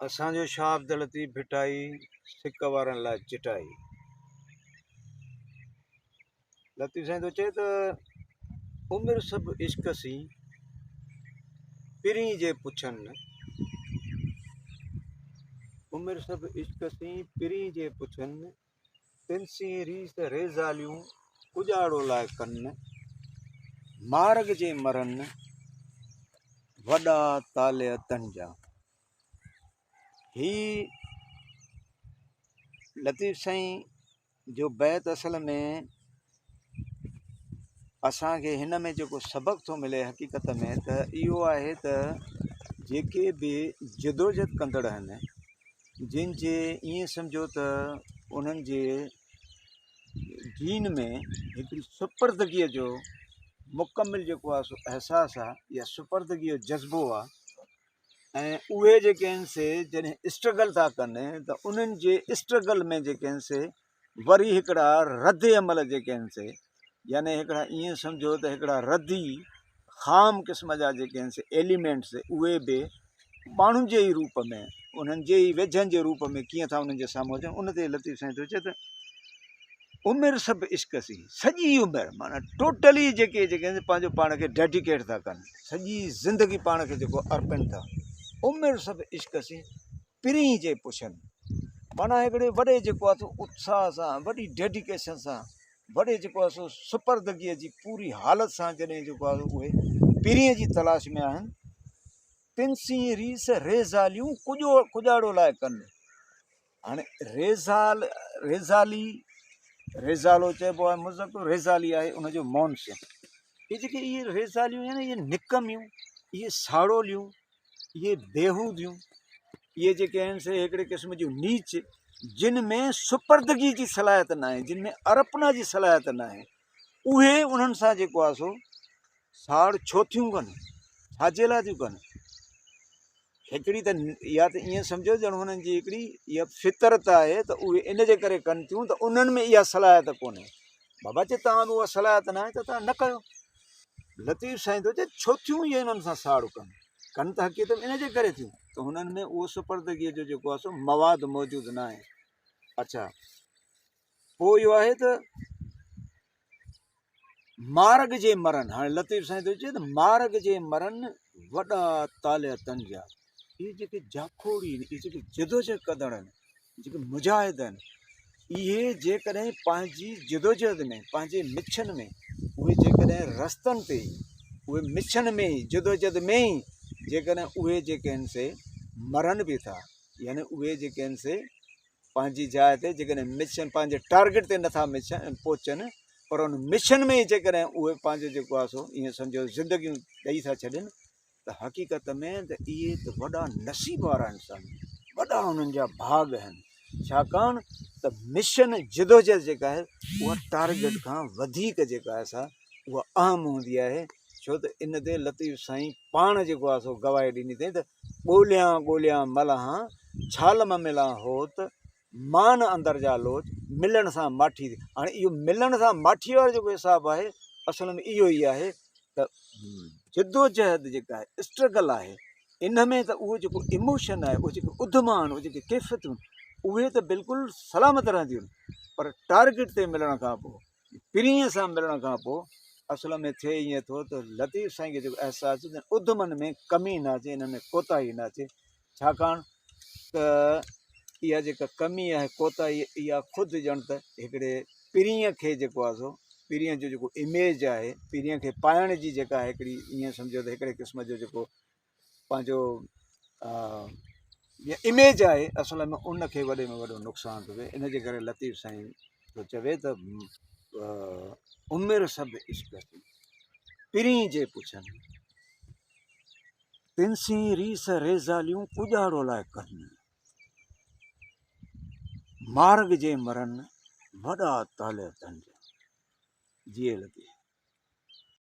اسان جو شاهه عبداللطيف ڀٽائي سڪ وارن لاء چٽائي. لطيف سائين ٿو چئي ته عمر سڀ عشق سين پرين جي پڇن عمر سڀ عشق سين پرين جي پڇن تن سين ريس ريزاليون اجاڙو لاء ڪن مارڳ جي مرن وڏا طالع تن جا. هي لطيف سائين جو بيت اصل ۾ اسان کي هن ۾ جيڪو سبق ٿو ملي حقيقت ۾ ته اهو آهي ته جيڪي به جدوجھد ڪندڙ آهن جن جي ائين سمجھو ته انهن جي جين ۾ هڪڙي سپردگيء جو مڪمل جيڪو آهي سو احساس آهي يا سپردگيء جو جذبو آهي ۽ اهي جيڪي آهن سي جڏهن اسٽرگل ٿا ڪن ته انهن جي اسٽرگل ۾ جيڪي آهن سي وري هڪڙا رد عمل جيڪي آهن سي يعني هڪڙا ائين سمجهو ته هڪڙا ردي خام قسم جا جيڪي آهن سي ايليمينٽس اهي به ماڻهن جي ئي روپ ۾ انهن جي ئي ويجهن جي روپ ۾ ڪيئن ٿا انهن جي سامهون اچن ان تي لطيف سائين ٿو چئي ته عمر سڀ عشق سين سڄي عمر معنيٰ ٽوٽلي جيڪي جيڪي آهن پنهنجو پاڻ کي ڊيڊيڪيٽ ٿا ڪن سڄي زندگي پاڻ کي جيڪو ارپن ٿا عمر سڀ عشق سين پرين جي پڇن معنيٰ هڪڙي وڏي جيڪو آهي سو اتساهه سان وڏي ڊيڊيڪيشن سان وڏي جيڪو آهي سو سپردگيء جي پوري حالت سان جڏهن جيڪو آهي اهي پرين جي تلاش ۾ آهن تن سين ريس ريزاليون ڪجو ڪجاڙو لاء ڪن هاڻي ريزال، ريزالي، ريزالو چئبو آهي مذڪر، ريزالي آهي ان جو مونث. اهي جيڪي اهي ريزاليون آهن اهي نڪميون، اهي ساڙوليون، اهي بيهوديون، اهي جيڪي آهن سي هڪڙي قسم جون نيچ جن ۾ سپردگي جي صلاحيت ناهي، جن ۾ ارپنا جي صلاحيت ناهي، اهي انهن سان جيڪو آهي سو ساڙ ڇو ٿيون ڪن، ڇا جي لاء ٿيون ڪن؟ هڪڙي ته يا ته ائين سمجهو ڄڻ هنن جي هڪڙي اها فطرت آهي ته اهي ان جي ڪري ڪن ٿيون ته انهن ۾ اها صلاحيت ڪونهي. بابا جي توهان ۾ اها صلاحيت ناهي ته توهان نه ڪيو. لطيف سائين ٿو چئي ڇو ٿيون اهي انهن سان ساڙ ڪن؟ ڪن ته حقيقت ۾ ان جي ڪري ٿيون ته هنن ۾ اهو سپردگيء جو جيڪو آهي سو مواد موجود ناهي. اڇا پوء اهو آهي ته مارڳ جي مرن، هاڻي لطيف سائين ٿو چئي ته مارڳ جي مرن وڏا طالع تن جا. اهي جيڪي جاکوڙي آهن، اهي جيڪي جدوجهد ڪندڙ آهن، جيڪي مجاهد آهن، اهي جيڪڏهن پنهنجي جدوجهد ۾ پنهنجي مڇن ۾ اهي جيڪڏهن رستن تي ئي اهي مڇن ۾ ئي جدوجهد ۾ ئي جيڪڏهن اهي جيڪي آهن سي مرن به ٿا يعني اهي جيڪي آهن سي پنهنجي جاء تي جيڪڏهن مشن پنهنجي ٽارگيٽ تي نٿا مشن پهچن پر ان مشن ۾ ئي جيڪڏهن اهي پنهنجو جيڪو آهي سو ائين سمجهو زندگيون ڏئي ٿا ڇڏين ته حقيقت ۾ ته اهي ته وڏا نصيب وارا انسان وڏا انهن جا ڀاڳ آهن ڇاڪاڻ ته مشن جدوجهد جيڪا آهي اها ٽارگيٽ کان وڌيڪ جيڪا آهي سا اها اهم هوندي آهي ڇو ته ان تي لطيف سائين پاڻ جيڪو آهي سو گواهي ڏني اٿئي ته ڳوليان ڳوليان ملهان، ڇال م ملان هوت، مان اندر جا لوچ، ملڻ سان ماٺي ٿي. هاڻي اهو ملڻ سان ماٺي وارو جيڪو حساب آهي، اصل ۾ اهو ئي آهي ته جدوجهد جيڪا آهي، اسٽرگل آهي، ان ۾ ته اهو جيڪو ايموشن آهي، اهي جيڪي اڌما آهن، اهي جيڪي ڪيفيتون، اهي ته بلڪل سلامت رهنديون، پر ٽارگيٽ تي ملڻ کان پوء پرينء سان ملڻ کان پوء اصل ۾ ٿئي ائين ٿو ته لطيف سائين کي جيڪو احساس ٿيو ته اڌمن ۾ ڪمي نه اچي، انهن ۾ ڪوتاهي نه اچي، ڇاڪاڻ ته اها جيڪا ڪمي آهي ڪوتاهي اها خود ڄڻ ته هڪڙي پرينء کي جيڪو آهي سو پرينء جو جيڪو اميج آهي، پرينء کي پائڻ جي جيڪا هڪڙي ائين سمجهو ته هڪڙي قسم جو جيڪو پنهنجو اميج آهي اصل ۾ ان کي وڏي ۾ وڏو نقصان ٿو ٿئي ان جي ڪري لطيف سائين ٿو چوي ته عمر سڀ عشق جي پرين جي پڇن تن سين ريس ريزاليون ڪڄاڙو لاء ڪن مارڳ جي مرن وڏا طالع تن جا جيئي لطيف.